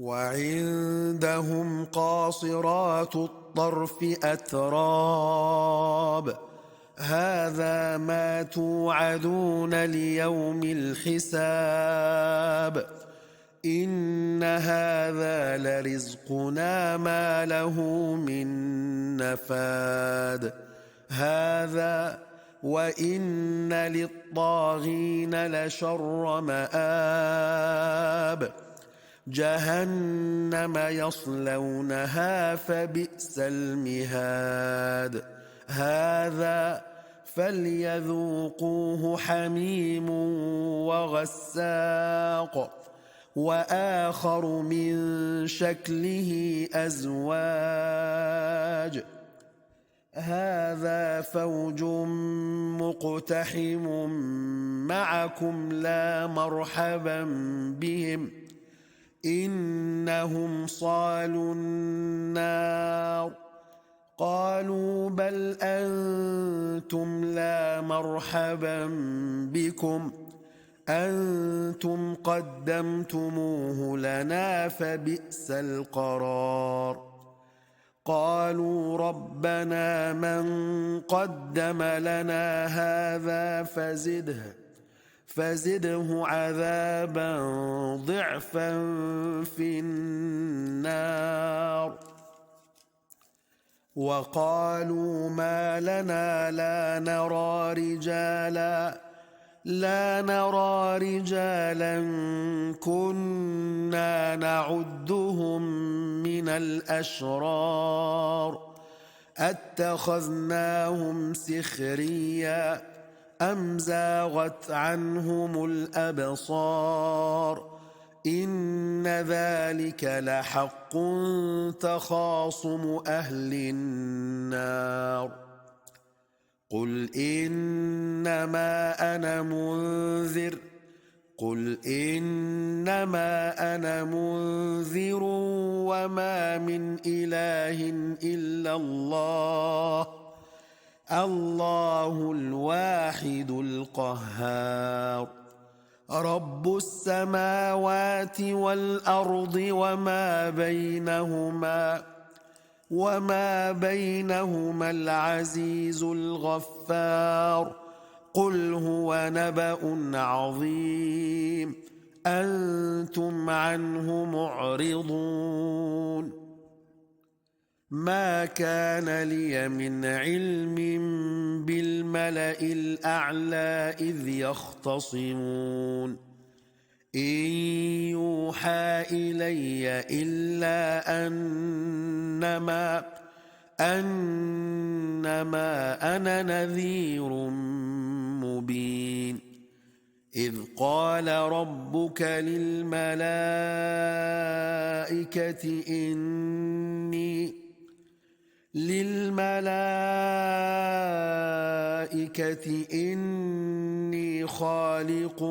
وعندهم قاصرات الطرف أتراب. هذا ما توعدون ليوم الحساب. إن هذا لرزقنا ما له من نفاد. هذا وإن للطاغين لشر مآب. جهنم يصلونها فبئس المهاد. هذا فليذوقوه حميم وغساق وآخر من شكله أزواج. هذا فوج مقتحم معكم لا مرحبا بهم إنهم صالوا النار. قالوا بل أنتم لا مرحبا بكم، أنتم قدمتموه لنا فبئس القرار. قالوا ربنا من قدم لنا هذا فزده عذابا ضعفا في النار. وقالوا ما لنا لا نرى رجالا كنا نعدهم من الأشرار. أتخذناهم سخريا أم زاغت عنهم الأبصار؟ إن ذلك لحق تخاصم أهل النار. قل إنما أنا منذر وما من إله إلا الله، الله الواحد القهار. رب السماوات والأرض وما بينهما العزيز الغفار. قل هو نبأ عظيم أنتم عنه معرضون. ما كان لي من علم بالملأ الأعلى إذ يختصمون. إن يوحى إلي إلا أنما أنا نذير مبين. إذ قال ربك للملائكة إني خالق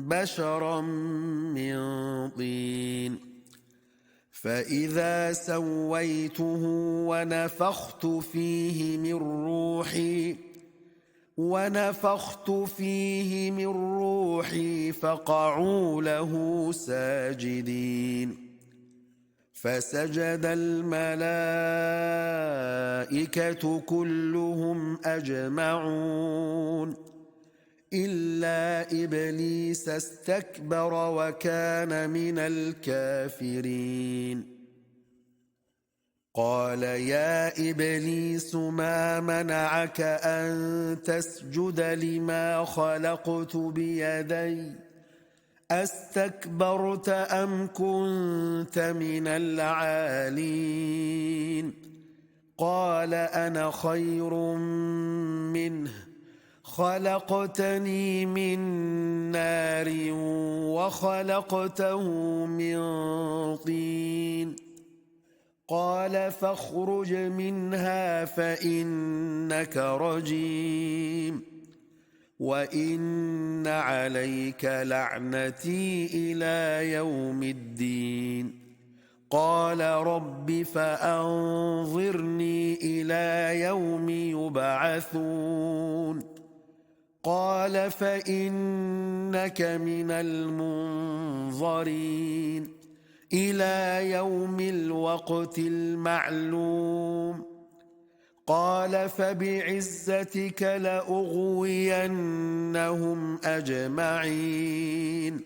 بشرا من طين. فإذا سويته ونفخت فيه من روحي فقعوا له ساجدين. فسجد الملائكة كلهم أجمعون إلا إبليس استكبر وكان من الكافرين. قال يا إبليس ما منعك أن تسجد لما خلقت بيدي؟ أستكبرت أم كنت من العالين؟ قال أنا خير منه، خلقتني من نار وخلقته من طين. قال فاخرج منها فإنك رجيم، وإن عليك لعنتي إلى يوم الدين. قال رب فأنظرني إلى يوم يبعثون. قال فإنك من المنظرين إلى يوم الوقت المعلوم. قال فبعزتك لأغوينهم أجمعين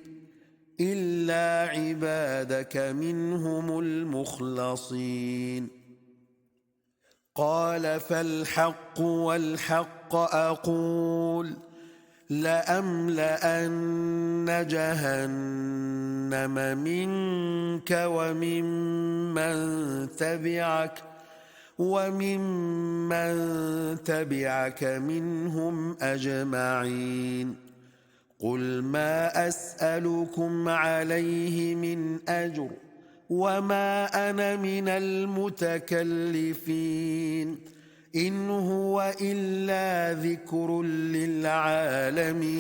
إلا عبادك منهم المخلصين. قال فالحق والحق أقول لأملأن جهنم منك وممن تبعك منهم أجمعين. قل ما أسألكم عليه من أجر وما أنا من المتكلفين. إن هو إلا ذكر للعالمين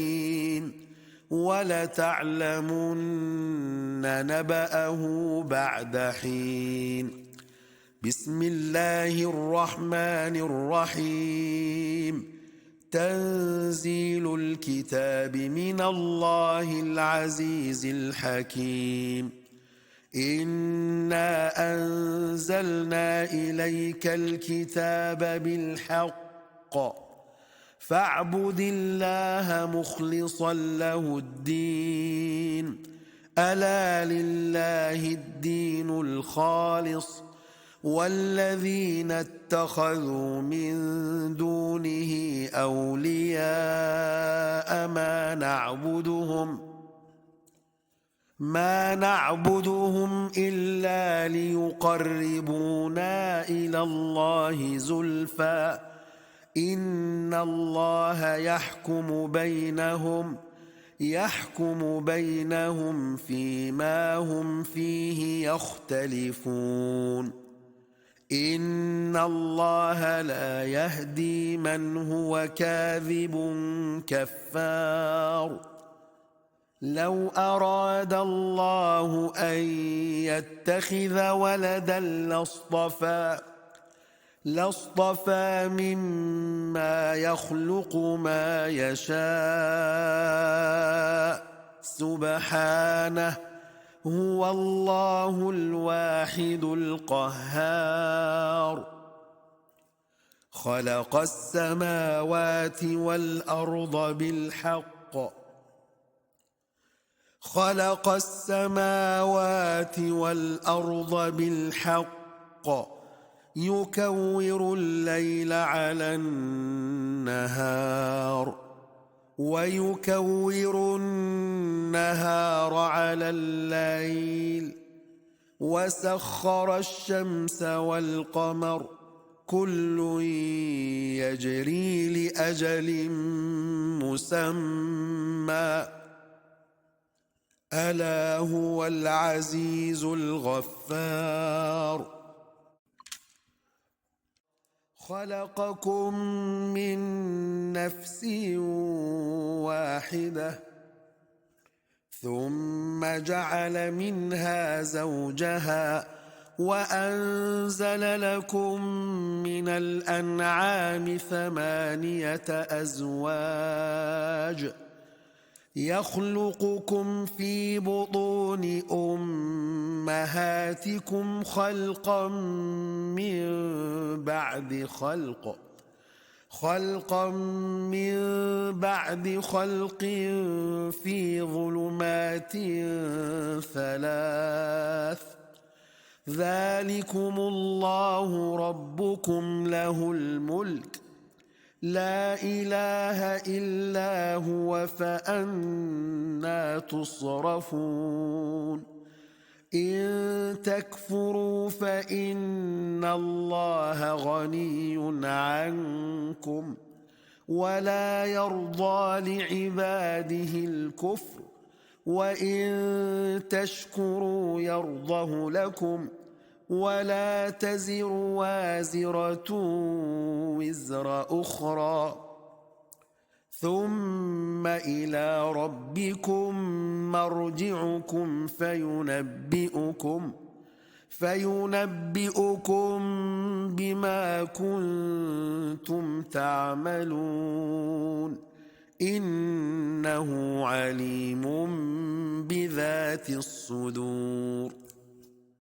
ولتعلمن نبأه بعد حين. بسم الله الرحمن الرحيم. تنزيل الكتاب من الله العزيز الحكيم. إنا أنزلنا إليك الكتاب بالحق فاعبد الله مخلصا له الدين. ألا لله الدين الخالص والذين اتخذوا من دونه أولياء ما نعبدهم إلا ليقربونا إلى الله زلفى. إن الله يحكم بينهم فيما هم فيه يختلفون. إن الله لا يهدي من هو كاذب كفار. لو أراد الله أن يتخذ ولدا لاصطفى مما يخلق ما يشاء. سبحانه هو الله الواحد القهار. خلق السماوات والأرض بالحق. يكور الليل على النهار ويكور النهار على الليل وسخر الشمس والقمر كل يجري لأجل مسمى. ألا هو العزيز الغفار. خلقكم من نفس واحدة ثم جعل منها زوجها وأنزل لكم من الأنعام 8 أزواج يخلقكم في بطون أمهاتكم خلقا من بعد خلق في ظلمات 3. ذلكم الله ربكم له الملك لا إله إلا هو فأنا تصرفون. إن تكفروا فإن الله غني عنكم ولا يرضى لعباده الكفر وإن تشكروا يرضه لكم ولا تزر وازرة وزر أخرى. ثم إلى ربكم مرجعكم فينبئكم بما كنتم تعملون. إنه عليم بذات الصدور.